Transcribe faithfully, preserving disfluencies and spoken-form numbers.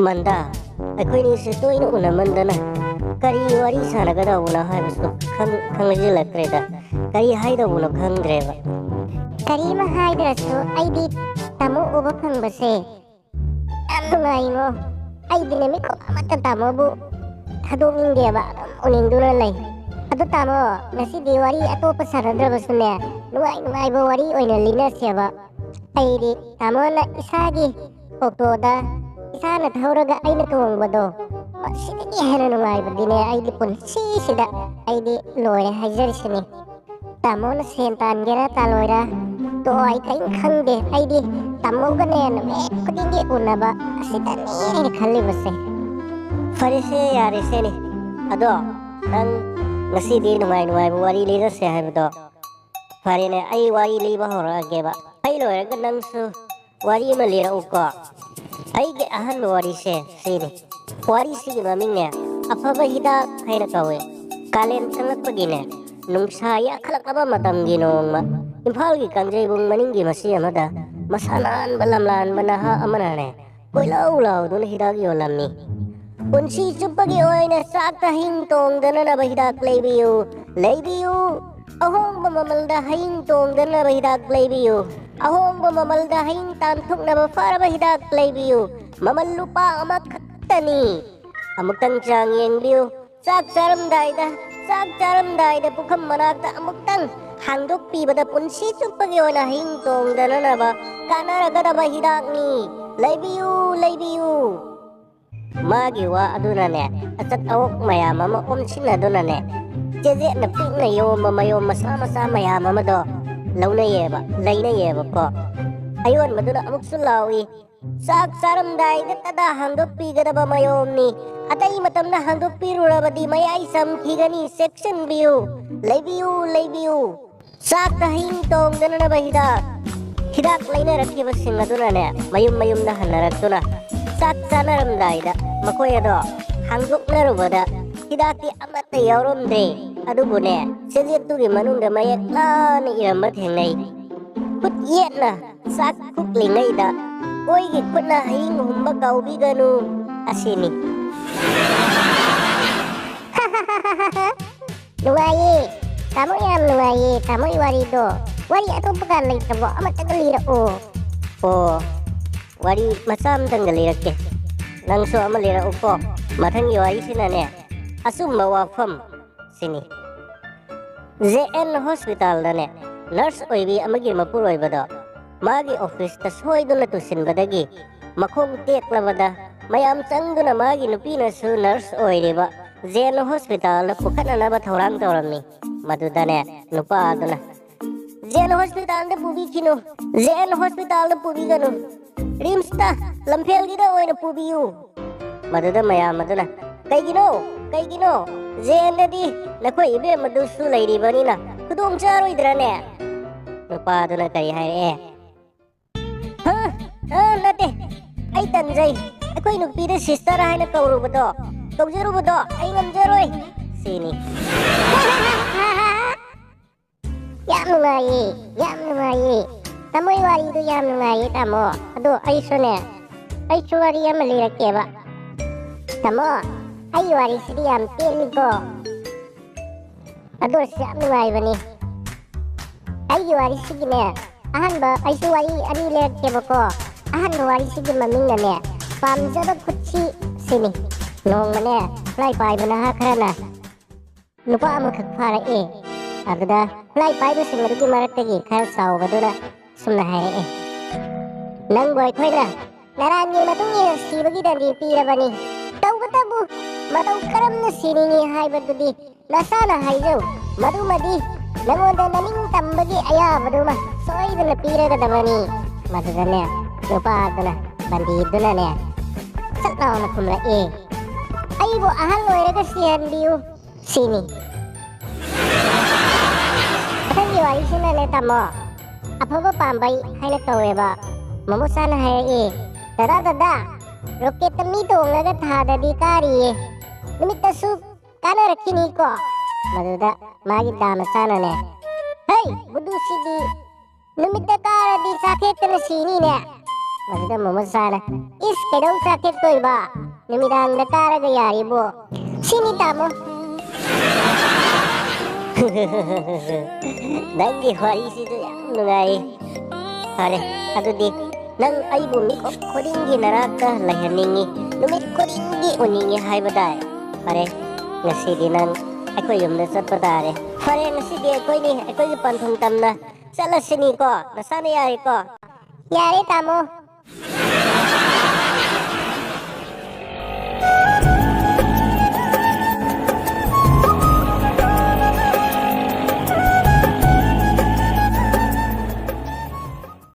ꯄꯟꯗꯥ, ꯑꯩꯈꯣꯏꯅꯤꯁꯦ ꯇꯣꯏꯅ ꯎꯅꯃꯟꯗꯅ ꯀꯔꯤ ꯋꯥꯔꯤ ꯁꯥꯟꯅꯒꯗꯧꯕꯅꯣ ꯍꯥꯏꯕꯁꯨ ꯈꯪ-, ꯈꯪꯖꯤꯜꯂꯛꯇ꯭ꯔꯦꯗ꯫ ꯀꯔꯤ ꯍꯥꯏꯗꯧꯕꯅꯣ ꯈꯪꯗ꯭ꯔꯦꯕ꯫ ꯀꯔꯤꯃ ꯍꯥꯏꯗ꯭ꯔꯁꯨ ꯑꯩꯗꯤ ꯇꯥꯃꯣ ꯎꯕ ꯐꯪꯕꯁꯦ ꯌꯥꯝ ꯅꯨꯡꯉꯥꯏꯉꯣ꯫ ꯑꯩꯗꯤꯅꯦ ꯃꯤꯀꯨꯞ ꯑꯃꯠꯇ ꯇꯥꯃꯣꯕꯨ ꯊꯥꯗꯣꯛꯅꯤꯡꯗꯦꯕ, ꯑꯗꯨꯝ ꯎꯅꯤꯡꯗꯨꯅ ꯂꯩ꯫ ꯑꯗꯨ ꯇꯥꯃꯣ, ꯉꯁꯤꯗꯤ ꯋꯥꯔꯤ ꯑꯇꯣꯞꯄ ꯁꯥꯟꯅꯗ꯭ꯔꯕꯁꯨꯅꯦ, ꯅꯨꯡꯉꯥꯏ ꯅꯨꯡꯉꯥꯏꯕ ꯋꯥꯔꯤ ꯑꯣꯏꯅ ꯂꯤꯅꯁꯦꯕ꯫ ꯑꯩꯗꯤ ꯇꯥꯃꯣꯅ ꯏꯁꯥꯒꯤ ꯑꯣꯛꯇꯣꯗ ꯏꯁꯥꯅ ꯊꯧꯔꯒ ꯑꯩꯅ ꯇꯣꯡꯕꯗꯣ, ꯃꯁꯤꯗꯒꯤ ꯍꯦꯟꯅ ꯅꯨꯡꯉꯥꯏꯕꯗꯤꯅꯦ ꯑꯩꯗꯤ ꯄꯨꯟꯁꯤꯁꯤꯗ ꯑꯩꯗꯤ ꯂꯣꯏꯔꯦ ꯍꯥꯏꯖꯔꯤꯁꯤꯅꯤ꯫ ꯇꯥꯃꯣꯅ ꯁꯦꯟ ꯇꯥꯟꯒꯦꯔꯥ ꯇꯥꯜꯂꯣꯏꯔꯥ, ꯇꯣ ꯑꯩ ꯀꯔꯤꯝ ꯈꯪꯗꯦ꯫ ꯑꯩꯗꯤ ꯇꯥꯃꯣꯒꯅꯦ ꯅꯨꯃꯤꯠ ꯈꯨꯗꯤꯡꯒꯤ ꯎꯅꯕ ꯑꯁꯤꯗꯅꯤ ꯑꯩꯅ ꯈꯜꯂꯤꯕꯁꯦ꯫ ꯐꯔꯦꯁꯦ, ꯌꯥꯔꯦꯁꯦꯅꯦ꯫ ꯑꯗꯣ ꯅꯪ ꯉꯁꯤꯗꯤ ꯅꯨꯡꯉꯥꯏ ꯅꯨꯡꯉꯥꯏꯕ ꯋꯥꯔꯤ ꯂꯤꯔꯁꯦ ꯍꯥꯏꯕꯗꯣ, ꯐꯔꯦꯅꯦ, ꯑꯩ ꯋꯥꯔꯤ ꯂꯤꯕ ꯍꯧꯔꯛꯑꯒꯦꯕ꯫ ꯑꯩ ꯂꯣꯏꯔꯒ ꯅꯪꯁꯨ ꯋꯥꯔꯤ ꯑꯃ ꯂꯤꯔꯛꯎꯀꯣ꯫ ꯑꯩꯒꯤ ꯑꯍꯥꯟꯕ ꯋꯥꯔꯤꯁꯦ ꯁꯤꯅꯤ꯫ ꯋꯥꯔꯤꯁꯤꯒꯤ ꯃꯃꯤꯡꯅꯦ ꯑꯐꯕ ꯍꯤꯗꯥꯛ ꯍꯥꯏꯅ ꯀꯧꯏ꯫ ꯀꯥꯂꯦꯟ ꯆꯪꯂꯛꯄꯒꯤꯅꯦ ꯅꯨꯡꯁꯥ ꯌꯥꯛꯈꯠꯂꯛꯂꯕ ꯃꯇꯝꯒꯤ ꯅꯣꯡꯃ, ꯏꯝꯐꯥꯜꯒꯤ ꯀꯥꯡꯖꯩꯕꯨꯡ ꯃꯅꯤꯡꯒꯤ ꯃꯆꯤ ꯑꯃꯗ ꯃꯁꯥ ꯅꯥꯟꯕ ꯂꯝꯂꯥꯟꯕ ꯅꯍꯥ ꯑꯃꯅꯅꯦ ꯀꯣꯏꯂꯥꯎ ꯂꯥꯎꯗꯨꯅ ꯍꯤꯗꯥꯛ ꯌꯣꯜꯂꯝꯃꯤ꯫ "ꯄꯨꯟꯁꯤ ꯆꯨꯞꯄꯒꯤ ꯑꯣꯏꯅ ꯆꯥꯛꯇ ꯍꯤꯡ ꯇꯣꯡꯗꯅꯅꯕ ꯍꯤꯗꯥꯛ ꯂꯩꯕꯤꯌꯨ, ꯂꯩꯕꯤꯌꯨ꯫ ꯑꯍꯣꯡꯕ ꯃꯃꯜꯗ ꯍꯌꯤꯡ ꯇꯣꯡꯗꯅꯕ ꯍꯤꯗꯥꯛ ꯂꯩꯕꯤꯌꯨ꯫ ꯑꯍꯣꯡꯕ ꯃꯃꯜꯗ ꯍꯌꯤꯡ ꯇꯥꯟꯊꯣꯛꯅꯕ ꯐꯔꯕ ꯍꯤꯗꯥꯛ ꯂꯩꯕꯤꯌꯨ꯫ ꯃꯃꯜ ꯂꯨꯄꯥ ꯑꯃꯈꯛꯇꯅꯤ꯫ ꯑꯃꯨꯛꯇꯪ ꯆꯥꯡ ꯌꯦꯡꯕꯤꯌꯨ꯫ ꯆꯥꯛ ꯆꯥꯔꯝꯗꯥꯏꯗ, ꯆꯥꯛ ꯆꯥꯔꯝꯗꯥꯏꯗ ꯄꯨꯈꯝ ꯃꯅꯥꯛꯇ ꯑꯃꯨꯛꯇꯪ ꯍꯥꯡꯗꯣꯛꯄꯤꯕꯗ ꯄꯨꯟꯁꯤ ꯆꯨꯞꯄꯒꯤ ꯑꯣꯏꯅ ꯍꯌꯤꯡ ꯇꯣꯡꯗꯅꯅꯕ ꯀꯥꯟꯅꯔꯒꯗꯕ ꯍꯤꯗꯥꯛꯅꯤ꯫ ꯂꯩꯕꯤꯌꯨ, ꯂꯩꯕꯤꯌꯨ꯫" ꯃꯥꯒꯤ ꯋꯥ ꯑꯗꯨꯅꯅꯦ, ꯑꯆꯠ ꯑꯋꯣꯛ ꯃꯌꯥꯝ ꯑꯃ ꯑꯣꯟꯁꯤꯟꯅꯗꯨꯅꯅꯦ, ꯆꯦꯖꯦꯠꯅ ꯄꯤꯛꯅ ꯌꯣꯝꯕ ꯃꯌꯣꯝ ꯃꯆꯥ ꯃꯆꯥ ꯃꯌꯥꯝ ꯑꯃꯗꯣ ꯂꯧꯅꯩꯌꯦꯕ, ꯂꯩꯅꯩꯌꯦꯕꯀꯣ꯫ ꯑꯌꯣꯟꯕꯗꯨꯅ ꯑꯃꯨꯛꯁꯨ ꯂꯥꯎꯏ, "ꯆꯥꯛ ꯆꯥꯔꯝꯗꯥꯏꯗ ꯇꯗꯥ ꯍꯥꯡꯗꯣꯛꯄꯤꯒꯗꯕ ꯃꯌꯣꯝꯅꯤ꯫ ꯑꯇꯩ ꯃꯇꯝꯗ ꯍꯥꯡꯗꯣꯛꯄꯤꯔꯨꯔꯕꯗꯤ ꯃꯌꯥꯏ ꯆꯝꯈꯤꯒꯅꯤ, ꯆꯦꯛꯁꯤꯟꯕꯤꯌꯨ꯫ ꯂꯩꯕꯤꯌꯨ, ꯂꯩꯕꯤꯌꯨ꯫ ꯆꯥꯛꯇ ꯍꯌꯤꯡ ꯇꯣꯡꯗꯅꯅꯕ ꯍꯤꯗꯥꯛ꯫" ꯍꯤꯗꯥꯛ ꯂꯩꯅꯔꯛꯈꯤꯕꯁꯤꯡ ꯑꯗꯨꯅꯅꯦ, ꯃꯌꯨꯝ ꯃꯌꯨꯝꯗ ꯍꯟꯅꯔꯛꯇꯨꯅ ꯆꯥꯛ ꯆꯥꯅꯔꯝꯗꯥꯏꯗ ꯃꯈꯣꯏ ꯑꯗꯣ ꯍꯥꯡꯗꯣꯛꯅꯔꯨꯕꯗ ꯍꯤꯗꯥꯛꯇꯤ ꯑꯃꯠꯇ ꯌꯥꯎꯔꯝꯗ꯭ꯔꯦ꯫ ꯑꯗꯨꯕꯨꯅꯦ, ꯆꯦꯖꯦꯠꯇꯨꯒꯤ ꯃꯅꯨꯡꯗ ꯃꯌꯦꯛ ꯂꯥꯅ ꯏꯔꯝꯕ ꯊꯦꯡꯅꯩ꯫ "ꯈꯨꯠ ꯌꯦꯠꯅ ꯆꯥꯛ ꯈꯨꯛꯂꯤꯉꯩꯗ, ꯑꯣꯏꯒꯤ ꯈꯨꯠꯅ ꯍꯌꯤꯡ ꯍꯨꯝꯕ ꯀꯥꯎꯕꯤꯒꯅꯨ꯫ ꯑꯁꯤꯅꯤ꯫ ꯅꯨꯡꯉꯥꯏꯌꯦ꯫ ꯇꯥꯃꯣ ꯌꯥꯝ ꯅꯨꯡꯉꯥꯏꯌꯦ ꯇꯥꯃꯣꯒꯤ ꯋꯥꯔꯤꯗꯣ꯫ ꯋꯥꯔꯤ ꯑꯇꯣꯞꯄꯒ ꯂꯩꯇ꯭ꯔꯕꯣ? ꯑꯃꯇꯒ ꯂꯤꯔꯛꯑꯣ꯫ ꯑꯣ, ꯋꯥꯔꯤ ꯃꯆꯥ ꯑꯃꯇꯪꯒ ꯂꯤꯔꯛꯀꯦ꯫ ꯅꯪꯁꯨ ꯑꯃ ꯂꯤꯔꯛꯎꯀꯣ꯫ ꯃꯊꯪꯒꯤ ꯋꯥꯔꯤꯁꯤꯅꯅꯦ, ꯑꯆꯨꯝꯕ ꯋꯥꯐꯝ ꯁꯤꯅꯤ꯫ ꯖꯦ ꯑꯦꯟ ꯍꯣꯁꯄꯤꯇꯥꯜꯗꯅꯦ, ꯅꯔꯁ ꯑꯣꯏꯕꯤ ꯑꯃꯒꯤ ꯃꯄꯨꯔꯣꯏꯕꯗꯣ ꯃꯥꯒꯤ ꯑꯣꯐꯤꯁꯇ ꯁꯣꯏꯗꯨꯅ ꯇꯨꯁꯤꯟꯕꯗꯒꯤ ꯃꯈꯣꯡ ꯇꯦꯛꯂꯕꯗ ꯃꯌꯥꯝ ꯆꯪꯗꯨꯅ ꯃꯥꯒꯤ ꯅꯨꯄꯤꯅꯁꯨ ꯅꯔꯁ ꯑꯣꯏꯔꯤꯕ ꯖꯦꯟ ꯍꯣꯁꯄꯤꯇꯥꯜꯗ ꯄꯨꯈꯠꯅꯅꯕ ꯊꯧꯔꯥꯡ ꯇꯧꯔꯝꯃꯤ꯫ ꯃꯗꯨꯗꯅꯦ ꯅꯨꯄꯥ ꯑꯗꯨꯅ, "ꯖꯦꯟ ꯍꯣꯁꯄꯤꯇꯥꯜꯗ ꯄꯨꯕꯤꯈꯤꯅꯨ, ꯖꯦꯟ ꯍꯣꯁꯄꯤꯇꯥꯜꯗ ꯄꯨꯕꯤꯒꯅꯨ, ꯔꯤꯝꯁꯇ, ꯂꯝꯐꯦꯜꯒꯤꯗ ꯑꯣꯏꯅ ꯄꯨꯕꯤꯌꯨ"꯫ ꯃꯗꯨꯗ ꯃꯌꯥꯝ ꯑꯗꯨꯅ, "ꯀꯩꯒꯤꯅꯣ? ꯀꯩꯒꯤꯅꯣ? ꯖꯦꯟꯗꯗꯤ ꯅꯈꯣꯏ ꯏꯕꯦꯝꯃꯗꯨꯁꯨ ꯂꯩꯔꯤꯕꯅꯤꯅ ꯈꯨꯗꯣꯡ ꯆꯥꯔꯣꯏꯗ꯭ꯔꯅꯦ?" ꯅꯨꯄꯥꯗꯨꯅ ꯀꯔꯤ ꯍꯥꯏꯔꯛꯑꯦ? "ꯍꯥ? ꯑ, ꯅꯠꯇꯦ꯫ ꯑꯩ ꯇꯟꯖꯩ꯫ ꯑꯩꯈꯣꯏ ꯅꯨꯄꯤꯗ ꯁꯤꯁꯇꯔ ꯍꯥꯏꯅ ꯀꯧꯔꯨꯕꯗꯣ, ꯀꯧꯖꯔꯨꯕꯗꯣ ꯑꯩ ꯉꯝꯖꯔꯣꯏ"꯫ ꯁꯤꯅꯤ꯫ ꯌꯥꯝ ꯅꯨꯡꯉꯥꯏꯌꯦ, ꯌꯥꯝ ꯅꯨꯡꯉꯥꯏꯌꯦ꯫ ꯇꯥꯃꯣꯒꯤ ꯋꯥꯔꯤꯗꯨ ꯌꯥꯝ ꯅꯨꯡꯉꯥꯏꯌꯦ, ꯇꯥꯃꯣ꯫ ꯑꯗꯣ ꯑꯩꯁꯨꯅꯦ, ꯑꯩꯁꯨ ꯋꯥꯔꯤ ꯑꯃ ꯂꯤꯔꯛꯀꯦꯕ꯫ ꯇꯥꯃꯣ, ꯑꯩꯒꯤ ꯋꯥꯔꯤꯁꯤꯗꯤ ꯌꯥꯝ ꯇꯦꯜꯂꯤꯀꯣ꯫ ꯑꯗꯨ ꯑꯣꯏꯔꯁꯨ ꯌꯥꯝ ꯅꯨꯡꯉꯥꯏꯕꯅꯤ꯫ ꯑꯩꯒꯤ ꯋꯥꯔꯤꯁꯤꯒꯤꯅꯦ, ꯑꯍꯥꯟꯕ, ꯑꯩꯁꯨ ꯋꯥꯔꯤ ꯑꯅꯤ ꯂꯤꯔꯛꯀꯦꯕꯀꯣ꯫ ꯑꯍꯥꯟꯕ ꯋꯥꯔꯤꯁꯤꯒꯤ ꯃꯃꯤꯡꯅꯅꯦ, "ꯄꯥꯝꯖꯕ ꯈꯨꯠꯁꯤ" ꯁꯤꯅꯤ꯫ ꯅꯣꯡꯃꯅꯦ, ꯈꯨꯠꯂꯥꯏ ꯄꯥꯏꯕ ꯅꯍꯥ ꯈꯔꯅ ꯅꯨꯄꯥ ꯑꯃꯈꯛ ꯐꯥꯔꯛꯑꯦ꯫ ꯑꯗꯨꯗ ꯈꯨꯠꯂꯥꯏ ꯄꯥꯏꯕꯁꯤꯡ ꯑꯗꯨꯒꯤ ꯃꯔꯛꯇꯒꯤ ꯈꯔ ꯆꯥꯎꯕꯗꯨꯅ ꯁꯨꯝꯅ ꯍꯥꯏꯔꯛꯑꯦ, "ꯅꯪꯕꯨ ꯑꯩꯈꯣꯏꯅ ꯅꯔꯥꯟꯒꯤ ꯃꯇꯨꯡ ꯏꯟꯅ ꯁꯤꯕꯒꯤ ꯗꯟꯗꯤ ꯄꯤꯔꯕꯅꯤ꯫ ꯇꯧꯕꯇꯕꯨ ꯃꯇꯧ ꯀꯔꯝꯅ ꯁꯤꯅꯤꯡꯉꯤ ꯍꯥꯏꯕꯗꯨꯗꯤ ꯅꯁꯥꯅ ꯍꯥꯏꯖꯧ꯫ ꯃꯗꯨꯃꯗꯤ ꯅꯉꯣꯟꯗ ꯃꯅꯤꯡ ꯇꯝꯕꯒꯤ ꯑꯌꯥꯕꯗꯨꯃ ꯁꯣꯏꯗꯅ ꯄꯤꯔꯒꯗꯕꯅꯤ"꯫ ꯃꯗꯨꯗꯅꯦ ꯅꯨꯄꯥꯗꯨꯅ, ꯕꯟꯗꯤꯗꯨꯅꯅꯦ ꯁꯠ ꯂꯥꯎꯅ ꯈꯨꯝꯂꯛꯑꯦ, "ꯑꯩꯕꯨ ꯑꯍꯜ ꯑꯣꯏꯔꯒ ꯁꯤꯍꯟꯕꯤꯌꯨ" ꯁꯤꯅꯤ꯫ ꯃꯊꯪꯒꯤ ꯋꯥꯔꯤꯁꯤꯅꯅꯦ, ꯇꯥꯃꯣ, ꯑꯐꯕ ꯄꯥꯝꯕꯩ ꯍꯥꯏꯅ ꯀꯧꯋꯦꯕ꯫ ꯃꯃꯣꯆꯥꯅ ꯍꯥꯏꯔꯛꯏ, "ꯗꯗꯥ, ꯗꯗꯥ, ꯔꯣꯀꯦꯠꯇ ꯃꯤ ꯇꯣꯡꯉꯒ ꯊꯥꯗꯗꯤ ꯀꯥꯔꯤꯌꯦ, ꯅꯨꯃꯤꯠꯇꯁꯨ ꯀꯥꯟꯅꯔꯛꯈꯤꯅꯤꯀꯣ"꯫ ꯃꯗꯨꯗ ꯃꯥꯒꯤ ꯗꯥ ꯃꯆꯥꯅꯅꯦ, "ꯍꯩ, ꯕꯨꯗꯨꯁꯤꯗꯤ ꯅꯨꯃꯤꯠꯇ ꯀꯥꯔꯗꯤ ꯆꯥꯛ ꯍꯦꯛꯇꯅ ꯁꯤꯅꯤꯅꯦ"꯫ ꯃꯗꯨꯗ ꯃꯃꯣꯆꯥꯅ, "ꯏꯁ, ꯀꯩꯗꯧ ꯆꯥꯛ ꯍꯦꯛꯇꯣꯏꯕ? ꯅꯨꯃꯤꯗꯥꯡꯗ ꯀꯥꯔꯒ ꯌꯥꯔꯤꯕꯣ? ꯁꯤꯅꯤ, ꯇꯥꯃꯣ꯫ ꯅꯪꯒꯤ ꯋꯥꯔꯤꯁꯤꯁꯨ ꯌꯥꯝ ꯅꯨꯡꯉꯥꯏ꯫ ꯐꯔꯦ, ꯑꯗꯨꯗꯤ ꯅꯪ ꯑꯩꯕꯨ ꯃꯤꯀꯨꯞ ꯈꯨꯗꯤꯡꯒꯤ ꯅꯅꯥꯛꯇ ꯂꯩꯍꯟꯅꯤꯡꯉꯤ, ꯅꯨꯃꯤꯠ ꯈꯨꯗꯤꯡꯒꯤ ꯎꯅꯤꯡꯉꯤ ꯍꯥꯏꯕ ꯇꯥꯏ꯫ ꯐꯔꯦ, ꯉꯁꯤꯗꯤ ꯅꯪ ꯑꯩꯈꯣꯏ ꯌꯨꯝꯗ ꯆꯠꯄ ꯇꯥꯔꯦ꯫ ꯐꯔꯦ, ꯉꯁꯤꯗꯤ ꯑꯩꯈꯣꯏꯅꯤ ꯑꯩꯈꯣꯏꯒꯤ ꯄꯟꯊꯨꯡ ꯇꯝꯅ ꯆꯠꯂꯁꯤꯅꯤꯀꯣ꯫ ꯅꯁꯥꯅ ꯌꯥꯔꯦꯀꯣ? ꯌꯥꯔꯦ, ꯇꯥꯃꯣ꯫